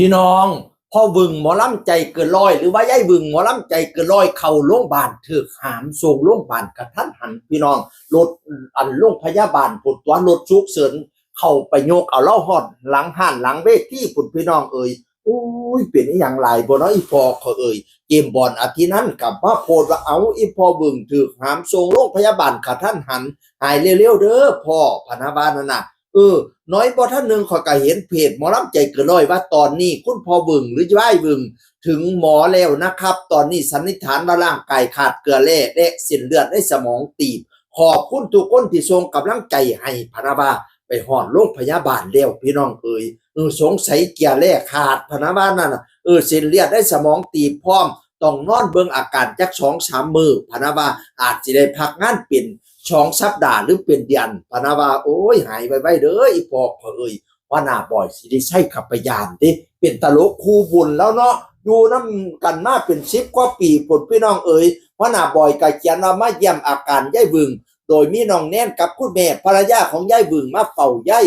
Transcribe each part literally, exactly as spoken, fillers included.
พี่น้อง พ่อวึงหมอลำใจเกินร้อย หรือว่ายายวึงหมอลำใจเกินร้อย เข้าโรงพยาบาล ถืกหามส่งโรงพยาบาลกะทันหัน พี่น้อง รถ อันโรงพยาบาลพุ้นตั๊ว รถฉุกเฉิน เข้าไปยกเอาลาวฮอดหลังฮ้านหลังเวทีพุ้น พี่น้องเอ๋ย โอ้ย เป็นอิหยังหลายบ่เนาะ อีพ่อข้อยเอ๋ย เกมบอลอาทิตย์นั้นกลับมาโพสต์ว่า เอ้า อีพ่อวึงถืกหามส่งโรงพยาบาลกะทันหัน หายเร็วๆเด้อพ่อ พะนะว่านั่นน่ะ เออ น้อยบ่ทันหนึ่งข้อยก็เห็นเพจหมอลำใจเกินร้อยว่า ตอนนี้คุณพ่อวึงหรือยายวึงถึงหมอแล้วนะครับ ตอนนี้สันนิษฐานว่าร่างกายขาดเกลือแร่และเส้นเลือดในสมองตีบ ขอบคุณทุกคนที่ส่งกำลังใจให้ พะนะว่า ไปฮอดโรงพยาบาลแล้ว พี่น้องเอ๋ย เออ สงสัยเกลือแร่ขาด พะนะว่านั่นน่ะ เออ เส้นเลือดในสมองตีบพร้อม ต้องนอนเบิ่งอาการจักสองสามมื้อ พะนะว่า อาจสิได้พักงานเป็นสองสัปดาห์หรือเป็นเดือน พะนะว่า โอ้ย หายไวๆเด้ออีพ่อข้อยเอ๋ย หัวหน้าบอยสิริชัย ขับไปยามเด้ เป็นตลกคู่บุญแล้วเนาะ อยู่นำกันมาเป็นสิบกว่าปีพุ้น พี่น้องเอ๋ย หัวหน้าบอยก็เขียนว่ามาเยี่ยมอาการยายวึง โดยมีน้องแนนกับคุณแม่ ภรรยาของยายวึงมาเฝ้ายาย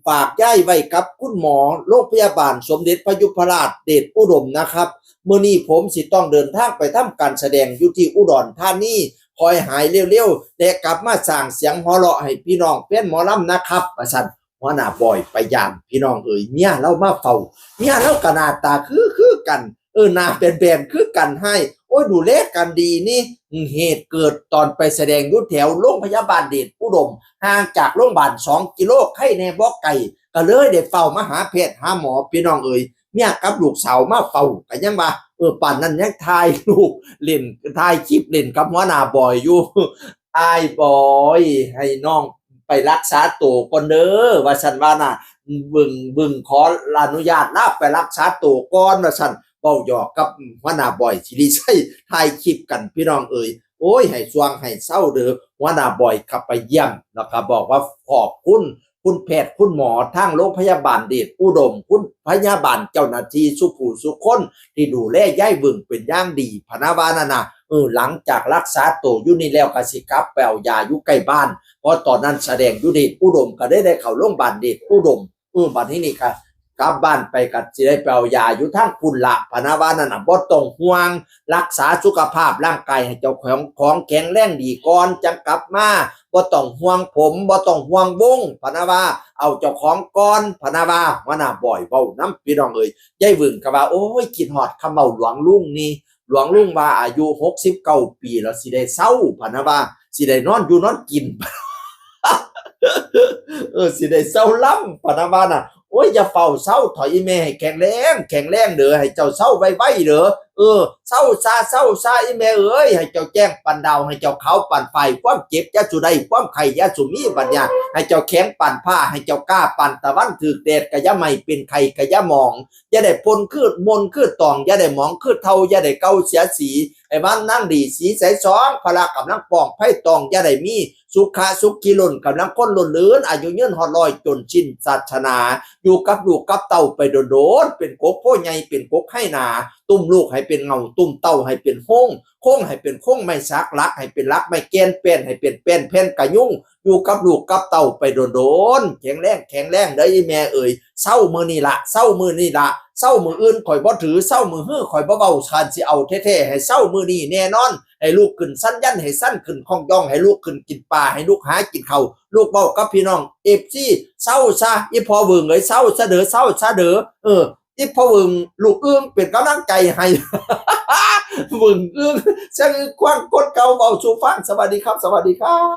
ฝากยายไว้กับคุณหมอโรงพยาบาลสมเด็จพระยุพราชเดชอุดมนะครับ มื้อนี้ผมสิต้องเดินทางไปทำการแสดงอยู่ที่อุดรธานี ขอให้หายเร็วๆ และกลับมาสร้างเสียงหัวเราะให้พี่น้องแฟนหมอลำนะครับ ว่าซั่น หัวหน้าบอยไปยาม พี่น้องเอ๋ย เมียลาวมาเฝ้า เมียลาวก็หน้าตาคือ คือกัน เออ หน้าแบนๆ คือกัน อ้าย โอ้ย ดูแลกันดีนี่ เหตุเกิดตอนไปแสดงอยู่แถวโรงพยาบาลเดชอุดม ห่างจากโรงพยาบาลสองกิโล ไคแน่บ่ไกล ก็เลยได้เฝ้ามาหาแพทย์หาหมอ พี่น้องเอ๋ย เมียกับลูกสาวมาเฝ้า ก็ยังว่า เออ ปานนั้นยังถ่ายรูปเล่น ถ่ายคลิปเล่นกับหัวหน้าบอยอยู่ อ้ายบอย ให้น้องไปรักษาตัวก่อนเด้อ ว่าซั่นว่าน่ะ วึง วึงขออนุญาตลาไปรักษาตัวก่อน ว่าซั่น เว้าหยอกกับหัวหน้าบอยสิริชัย ถ่ายคลิปกัน พี่น้องเอ๋ย โอ้ย ให้ส่วงให้เซาเด้อ หัวหน้าบอยขับไปเยี่ยม แล้วก็บอกว่าขอบคุณ คุณแพทย์คุณหมอทางโรงพยาบาลเดชอุดม คุณพยาบาลเจ้าหน้าที่สุผู้สุคนที่ดูแลยายวึงเป็นอย่างดี พะนะว่านั่นน่ะ เออ หลังจากรักษาตัวอยู่นี่แล้วก็สิกลับไปเอายาอยู่ใกล้บ้าน เพราะตอนนั้นแสดงอยู่เดชอุดม ก็ได้ ได้เข้าโรงพยาบาลเดชอุดม เออ บัดนี้นี่ก็กลับบ้านไปก็สิได้ไปเอายาอยู่ทางพุ้นละ พะนะว่านั่นน่ะ บ่ต้องห่วง รักษาสุขภาพร่างกายให้เจ้าของ ของแข็งแรงดีก่อน จั่งกลับมา บ่ต้องห่วงผม บ่ต้องห่วงวง พะนะว่า เอาเจ้าของก่อน พะนะว่า หัวหน้าบอยเว้านำ พี่น้องเอ๋ย ยายวึงก็ว่า โอ้ย คิดฮอดคำเว้าหลวงลุงนี่ หลวงลุงว่าอายุหกสิบเก้าปีแล้วสิได้เซา พะนะว่า สิได้นอนอยู่นอนกิน เออ สิได้เซาลำ พะนะว่าน่ะ โอ้ย อย่าเฝ้าเซาเถาะ อีแม่ให้แข็งแรง แข็งแรงเด้อ ให้เจ้าเซาไวๆเด้อ เออ เซาซะ เซาซะ อีแม่เอ๋ย ให้เจ้าแจ้งปานดาว ให้เจ้าขาวปานฝ้าย ความเจ็บอย่าสู่ได้ ความไข้อย่าสู่มี บัดเนี่ย ให้เจ้าแข็งปานผ้า ให้เจ้ากล้าปานตะวัน ถืกแดดก็อย่าไหม้ เป็นไข้ก็อย่าหมอง อย่าได้พ่นคือมนคือตอง อย่าได้หมองคือเฒ่า อย่าได้เก่าเสียสี ให้วันนางดีสีใสสอง พละกำลังป้องไฟตอง อย่าได้มีสุขะสุขีล้นกำลังคนล้นเลิน อายุยืนฮอดร้อยจนสิ้นศาสนา อยู่กับลูกกับเต้าไปโดนๆ เป็นกกโพใหญ่ เป็นกกไฮนา ตุ้มลูกให้เป็นเงา ตุ้มเต้าให้เป็นโฮง โค้งให้เป็นโค้งไม้สัก หลักให้เป็นหลักไม้แก่น แป้นให้เป็นแป้นแผ่นกะยุง อยู่กับลูกกับเต้าไปโดนๆ แข็งแรง แข็งแรงเด้ออีแม่เอ๋ย เซามื้อนี้ละ เซามื้อนี้ละ เซามื้ออื่นข้อยบ่ถือ เซามื้อฮือข้อยบ่เว้า คันสิเอาแท้ๆ ให้เซามื้อนี้แน่นอน ให้ลูกขึ้นสันยัน ให้สันขึ้นคองยอง ให้ลูกขึ้นกินปลา ให้ลูกหากินข้าว ลูกเว้ากับพี่น้อง เอฟซี เซาซะ อีพ่อเวิงเอ๋ย เซาซะเด้อ เซาซะเด้อ เออ อีพ่อเวิง ลูกอึ้งเป็นกำลังใจให้ เวิงอึ้ง เสียงอึ้งคว้างคนเก่าเว้าสู่ฟัง สวัสดีครับ สวัสดีครับ